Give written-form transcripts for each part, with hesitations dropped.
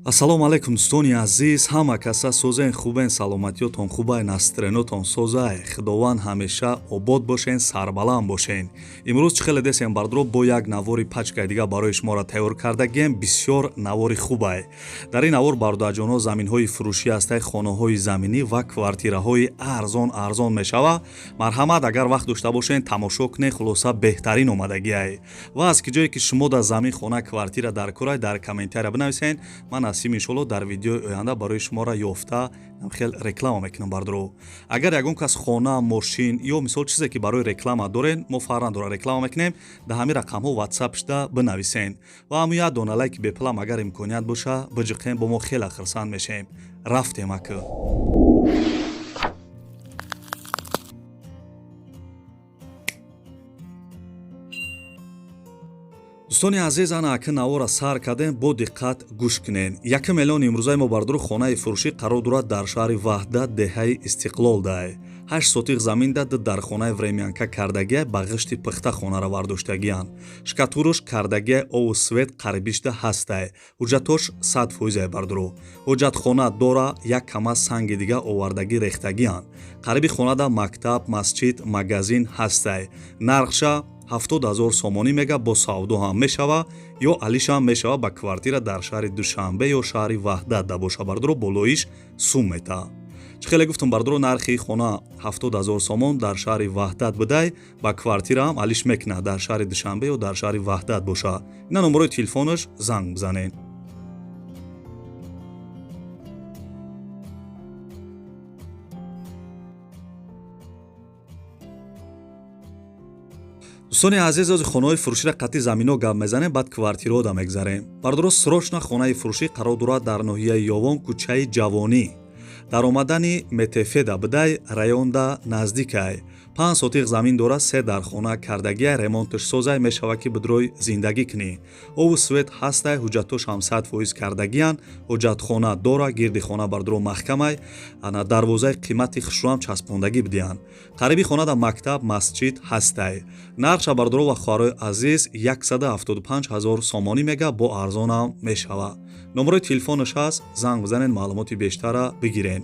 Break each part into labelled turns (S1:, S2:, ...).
S1: Ассалому алайкум, дӯстони азиз, ҳама каса созен, хубен, саломатиётон хубай, настроениётон созай. Худованд ҳамеша обод бошен, сарбаланд бошен. Имрӯз чӣ хеле десем, бардро, бо як навори пачкаи дига барои шуморо тайёр кардагем. Бисёр навори хубай. Дар ин навор, бародарҷонҳо, заминҳои фурӯшӣ ҳастай, хонаҳои заминӣ ва квартираҳои арзон арзон мешава. Марҳамат, агар вақт дошта бошен, тамошо кунед, хулоса беҳтарин омадагиай. Ва аз ки ҷое ки шумо дар замин, хона, квартира дар курай, дар комментария бинависен. Ман насиб, иншоалло, дар видеои оянда барои шуморо ёфта хел реклама мекунам, бардро. Агар ягон кас хона, мошин ё мисол чизе ки барои реклама дорен, мо фарқ надора, реклама мекунем, дар ҳамин рақамҳо ватсап шуда бинависен ва ҳамун як дона лайки бепулам агар имконият боша биҷиқем, бо мо хеле хурсанд мешавем. Рафтем ака. Дӯстони азиз, ана ака навора сар кардем, бо диққат гӯш кунен. Якум эълони имрӯзаи мо, бардору, хонаи фурӯшӣ қарор дорад дар шаҳри Ваҳдат, деҳаи Истиқлол дай. 8 сотиқ замин да, ду дархонаи времянка кардагия, ба ғишти пухта хонара вардоштагиянд. Шкатуруш кардагия, ову свет қарибишда ҳастай. Ҳуҷҷатош 100 фоизай, бардору. Ҳуҷҷатхона дора, як кама санги дига овардагӣ рехтагиянд. Қариби хонада мактаб, масҷид, магазин ҳастай. Нархша 70 000 сомонӣ мега, бо савдо ҳам мешава ё алишам мешава. Ба квартира дар шаҳри Душанбе ё шаҳри Ваҳдат да боша, бардоро, болоиш сум мета. Чӣ хеле гуфтум, бардоро, нархи хона 70 000 сомон дар шаҳри Ваҳдат бидай, ба квартира ҳам алиш мекунад дар шаҳри Душанбе ё дар шаҳри Ваҳдат боша. Ина номерои телефонаш, занг бизанед. Дӯстони азиз, ози хонаҳои фурӯширо қатъи замино гап мезанем, баъд квартираҳода мегзарем. Бардоро, срочно хонаи фурӯшӣ қарор дорад дар ноҳияи Ёвон, кӯчаи Ҷавонӣ. Дар омадани Метефеда бидай, районда наздикай. 5 сотиқ замин дорад, се дархона кардагиай, ремонтш созай, мешавад ки бидрой зиндагӣ кунӣ. Ову свет ҳастай, ҳуҷҷатош ҳам 100 фоиз кардагиянд, ҳуҷҷатхона дора, гирди хона, бардоро, маҳкамай, ана дарвозаи қимати хушрӯам часпондагӣ бидиҳанд. Қариби хонада мактаб, масҷид ҳастай. Нархша, бардоро ва хоҳарои азиз, 175 000 сомонӣ мега, бо арзонам мешавад. Номерои телефонаш ҳаст, занг бизанед, маълумоти бештара бигиред.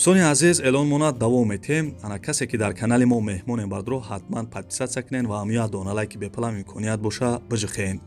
S1: Дӯстони азиз, эълон монад, давом метем. Ана касе ки дар канали мо меҳмонем, бардоро, ҳатман подписаться кунен ва ҳамю як дона лайки бепулам имконият боша биҷиқен.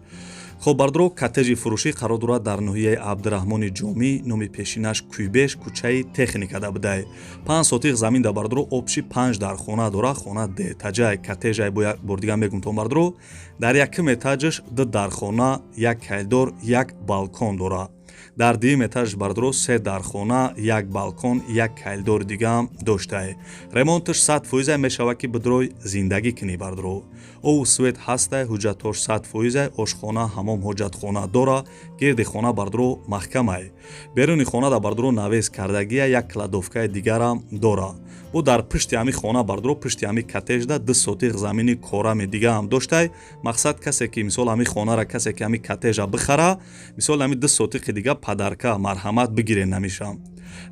S1: Хоб, бардоро, коттеҷи фурӯшӣ қарор дорад дар ноҳияи Абдураҳмони Ҷомӣ, номи пешинаш Куйбеш, кӯчаи Техникада будай. 5 сотиқ замин да, бардоро, общий панҷ дар хона дора. Хона дуэтажай, коттеҷай, бо як бор дига мегумтон, бардоро. Дар якум этажаш ду дархона, як коридор, як балкон дора. Дар дуюм этаж, бардоро, се дархона, як балкон, як коридори дигаам доштае. Ремонташ 100 фоизай, мешавад ки бидрой зиндагӣ кунӣ, бардоро. Ову свет ҳастай, ҳуҷҷатош 100 фоизай, ошхона, ҳамом, ҳоҷатхона дора. Гирди хона, бардоро, маҳкамай. Беруни хона да, бардоро, навес кардагия, як кладовкаи дигарам дора. Бо дар пушти ҳами хона, бардоро, пушти ҳами коттеҷда 2 сотиқ замини корами дигаам доштай. Мақсад, касе ки мисол ҳами хонара, касе ки ҳами коттеҷа бихара, мисол ҳами 2 сотиқи дига подарка, марҳамат, бигирен намешам.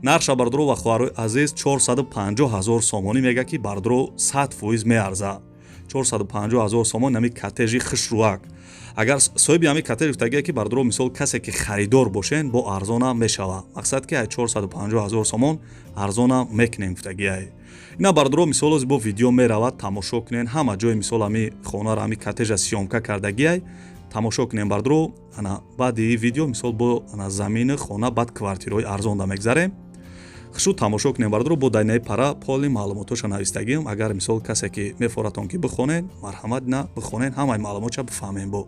S1: Нархша, бардоро ва хоҳарои азиз, 450 ҳазор сомонӣ мега, ки, бардоро, 100 фоиз меарза. 450 ҳазор сомон ҳами коттеҷи хушрӯак. Агар соҳиби ҳами коттеҷ гуфтагие ки, бардоро, мисол касе ки харидор бошен, бо арзонам мешава. Мақсад ки 450 ҳазор сомон арзонам мекунем гуфтагиай. Ина, бардоро, мисол ози бо видео меравад, тамошо кунен. Ҳама ҷои мисол ҳами хонара, ҳами коттеҷа съёмка кардагиай, тамошо кунем, бардоро. Ана баъди видео мисол бо ана замини хона, баъд квартираҳои арзонда мегзарем. Хушрӯ тамошо кунем, бардоро. Бо дайнаи пара поли маълумотоша навистагиам. Агар мисол касе ки мефоратон ки бихонен, марҳамат, на бихонен, ҳамаи маълумотша бифаҳмем. Бо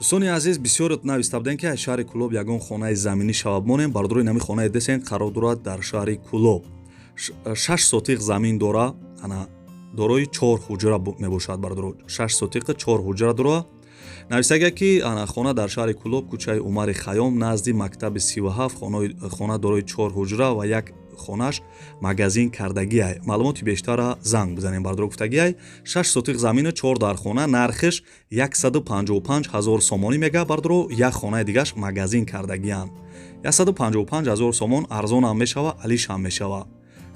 S1: Дӯстони азиз, бисёрот нависта будем, ки аз шаҳри Кӯлоб ягон хонаи заминӣ шавад монем. Бардорои, нами хонаи десен қарор дорад дар шаҳри Кӯлоб, 6 сотиқ замин дора, ана дорои чор ҳуҷра мебошад. Бардоро, 6 сотиқи чор ҳуҷра дора. Навистага, ки ана хона дар шаҳри Кӯлоб, кӯчаи Умари Хайём, назди мактаби 37, хона дорои чор ҳуҷра ва як хонаш магазин кардагиай. Маълумоти бештара занг бизанем. Бардоро, гуфтагиай, 6 сотиқ замину чор дар хона, нархиш 155 ҳазор сомонӣ мега. Бардоро, як хонаи дигаш магазин кардагиянд, 155 ҳазор сомон, арзонам мешава, алишам мешава.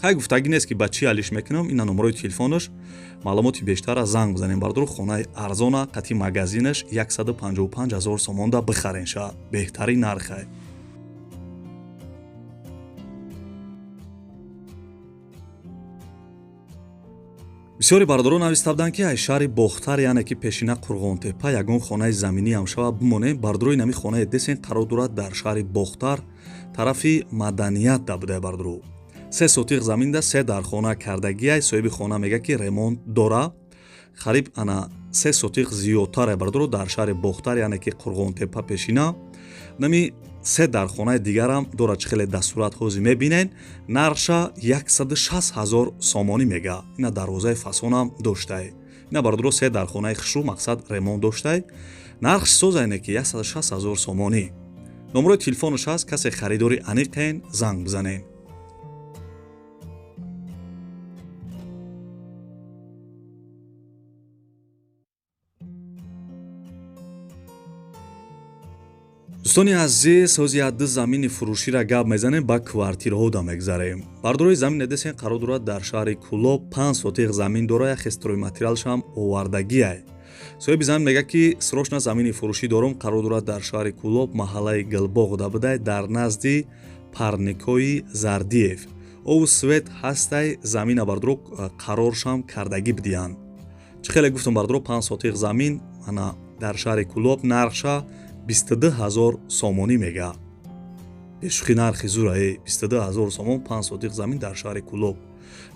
S1: Хай, гуфтагӣ нест, ки ба чӣ алиш мекунам. Ина номерои телефонаш, маълумоти бештара занг бизанем. Бардоро, хонаи арзона қати магазинаш 155 ҳазор сомонда бихарен ша, беҳтарин нархай. Бисёре бародарон нависта буданд, ки аз шаҳри Бохтар, яъне ки пешина Қурғонтепа, ягон хонаи заминиам шава бимонем. Бардорои, нами хонаи десен қарор дорад дар шаҳри Бохтар, тарафи Маданият да буда. Бардоро, 3 сотиқ заминда се дар хона кардагиай. Соҳиби хона мега, ки ремонт дора, қариб ана 3 сотиқ зиёдтаре. Бардоро, дар шаҳри Бохтар, яъне ки Қурғонтепа пешина, нами се дар хонаи дигарам дорад. Чӣ хеле дастурат ҳозир мебинен, нархша 160 ҳазор сомонӣ мега. Ина дарвозаи фасонам доштае. Ина, бардоро, се дар хонаи хушрӯ, мақсад ремонт доштае, нархш созайне, ки 160 ҳазор сомонӣ. Номерои телефонаш ҳаст, касе харидори аниқен, занг бизанен. Дӯстони азиз, ҳози ядду замини фурӯширо гап мезанем, ба квартираҳо да мегзарем. Бардорои, замин десен қарор дорад дар шаҳри Кӯлоб, 5 сотиқ замин дора, яхе стройматериалшам овардагиай. Соҳиби замин мегӯяд, ки срочно замини фурӯшӣ дорум, қарор дорад дар шаҳри Кӯлоб, маҳаллаи Гилбоғ да будай, дар назди парникои Зардиев. Обу свет ҳастай. Замина, бардоро, қароршам кардагӣ бидиҳанд. Чӣ хеле гуфтам, бардоро, 5 сотиқ замин ана дар шаҳри Кӯлоб, нархша 22 ҳазор сомонӣ мега. Бешухӣ, нархи зурае, 22 ҳазор сомон, 5 сотиқ замин дар шаҳри Кӯлоб.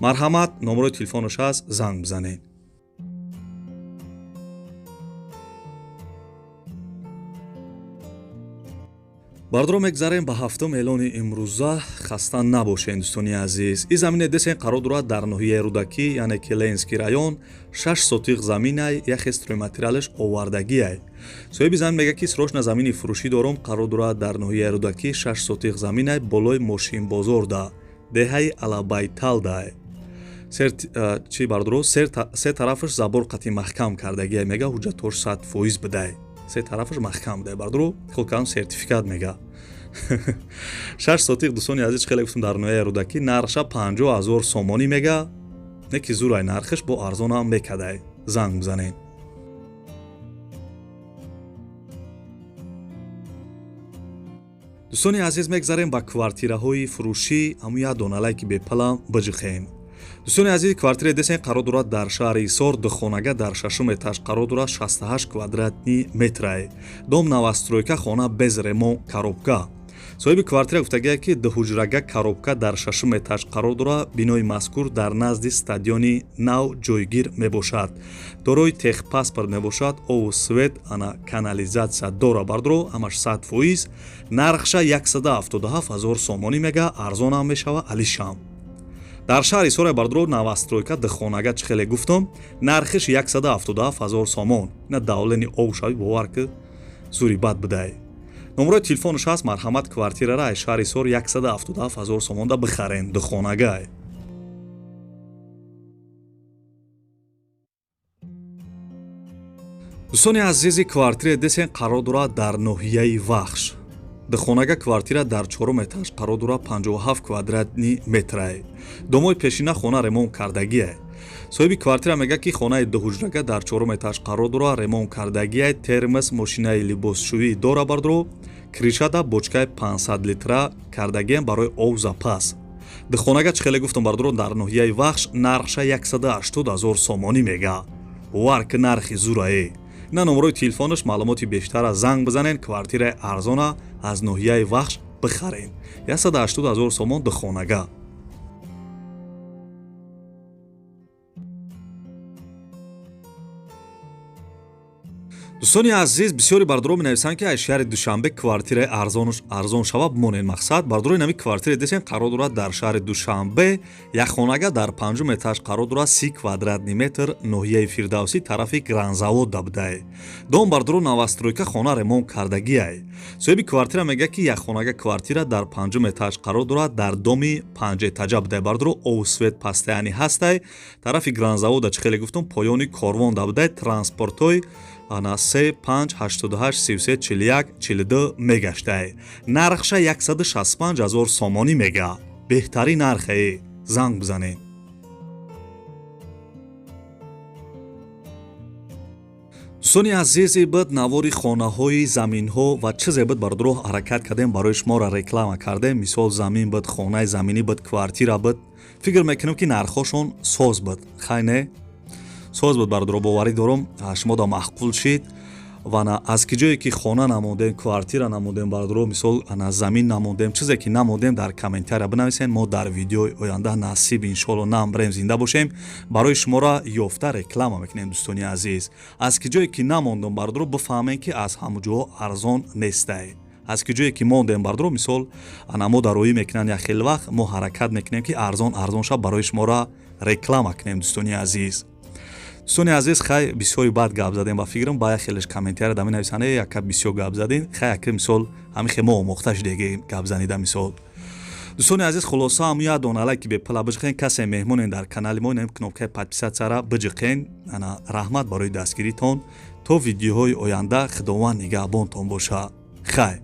S1: Марҳамат, номерои телефонаш ҳаст, занг бизанед. Бардоро, мегзарем ба ҳафтум эълони имрӯза. Хаста набошед, дӯстони азиз. Ин замине десен қарор дорад дар ноҳияи Рӯдакӣ, яъне ки Ленинский район, 6 сотиқ заминай, яхе стройматериалаш овардагиай. Соҳиби замин мегӯяд, ки срочно замини фурӯшӣ дорум, қарор дорад дар ноҳияи Рӯдакӣ, 6 сотиқ заминай, болои мошинбозорда, деҳаи Алабайталдай. Чи, бардоро, се тарафаш забор қати маҳкам кардагиай. Мега, ҳуҷҷатҳош 100% бидай, се тарафаш маҳкам будай. Бардоро, хел кардам, сертификат мега. 6 сотиқ, дӯстони азиз, хеле гуфтам, дар ноҳияи Рӯдакӣ, нархша 50 ҳазор сомонӣ мега. Не ки зурай нархаш, бо арзонам мекадай, занг бизанед. Дӯстони азиз, мегзарем ба квартираҳои фурӯшӣ. Ҳамун як доналае ки бепалам биҷихем. Дӯстони азиз, квартираи десен қарор дорад дар шаҳри Ҳисор, духонага, дар шашум этаж қарор дорад, 68 квадратный метрае. Дом новостройка, хона без ремонт, коробка. Соҳиби квартира гуфтагия, ки дуҳуҷрага, коробка, дар шашум этаж қарор дорад. Бинои мазкур дар назди стадиони нав ҷойгир мебошад, дорои техпаспорт мебошад, обу свет, ана канализатсия дора. Бардоро, ҳамаш 100%. Нархша 177 ҳазор сомонӣ мега, арзонам мешава, алишам. Дар шаҳри Ҳисор, бардоро, новостройка, духонага, чӣ хеле гуфтам, нархиш 177 ҳазор сомон. Ина давлени об шави, бовар ки, зури бад будай. Номерои телефонаш ҳаст, марҳамат, квартирара аз шаҳри Ҳисор 177 ҳазор сомонда бихарен, духонагай. Дӯстони азизи, квартираи десен қарор дорад дар ноҳияи Вахш. Духонага квартира дар чорум этаж қарор дорад, 57 квадратный метрае. Домои пешина, хона ремонт кардагие. Соҳиби квартира мегӯяд, ки хонаи дуҳуҷрага дар чорум этаж қарор дорад, ремонт кардагие, термос, мошинаи либосшӯӣ дора. Бардоро, крышада бочкаи 500 литра кардагиам барои об запас. Духонага, чӣ хеле гуфтам, бардоро, дар ноҳияи Вахш, нархша 180 ҳазор сомонӣ мега. Бовар ки, нархи зурае. На номерои телефонаш, маълумоти бештара занг бизанен. Квартираи арзона аз ноҳияи Вахш бихарен, 180 ҳазор сомон, духонага. Дӯстони азиз, бисёри бардоро менависанд, ки аз шаҳри Душанбе квартираи арзон шава, бимонед. Мақсад, бардорои, нами квартира десен, қарор дорад дар шаҳри Душанбе, якхонага дар панҷум этаж қарор дорад, 30 квадратный метр, ноҳияи Фирдавсӣ, тарафи Гранзавод дабудай. Дом, бардоро, новостройка, хона ремонт кардагиай. Соҳиби квартира мегӯяд, ки якхонага квартира дар панҷум этаж қарор дорад, дар доми панҷэтажа будай. Бардоро, об, свет постоянный ҳастай. Тарафи Гранзавода, чӣ хеле гуфтум, поёни корвон дабудай. Транспортҳои ана 3 5 88 33 41 42 мегаштай. Нархша 165 ҳазор сомонӣ мега. Беҳтарин нархе, занг бизанед. Дӯстони азиз, буд навори хонаҳои, заминҳо ва чизе буд, бародаро, ҳаракат кардем, барои шуморо реклама кардем. Мисол, замин буд, хонаи заминӣ буд, квартира буд. Фикр мекунем, ки нархҳошон соз буд. Хай, не, соз буд, бародаро, боварӣ дорам, шумо да маъқул шид. Ва на аз ки ҷое ки хона намондем, квартира намондем, бародаро, мисол, ана замин намондем, чизе ки намондем, дар комментария бинависен. Мо дар видеои оянда, насиб, иншоалло, намбрем, зинда бошем, барои шуморо ёфта реклама мекунем. Дӯстони азиз, аз ки ҷое ки намондем, бародаро, бифаҳмем, ки аз ҳамаҷоҳо арзон нестай. Аз ки ҷое ки мондем, бародаро, мисол, ана мо дароӣ мекунанд як хел вақт, мо ҳаракат мекунем, ки арзон арзон шав, барои шуморо реклама кунем. Дӯстони азиз, хай, бисёри бад гап задем ба фикрам. Ба як хелеш комментария да менависанд: «Э, яка бисёр гап задем». Хай, яка, мисол, ҳамин хе мо омӯхта шудеги гап занида. Мисол, дӯстони азиз, хулоса, ҳам як дона лайки бепала биҷиқен. Касе меҳмонен дар канали мо, инам кнопкаи подписаться ра биҷиқен. Ана, раҳмат барои дастгиритон. То видеоҳои оянда, Худованд нигаҳбонтон боша. Хай.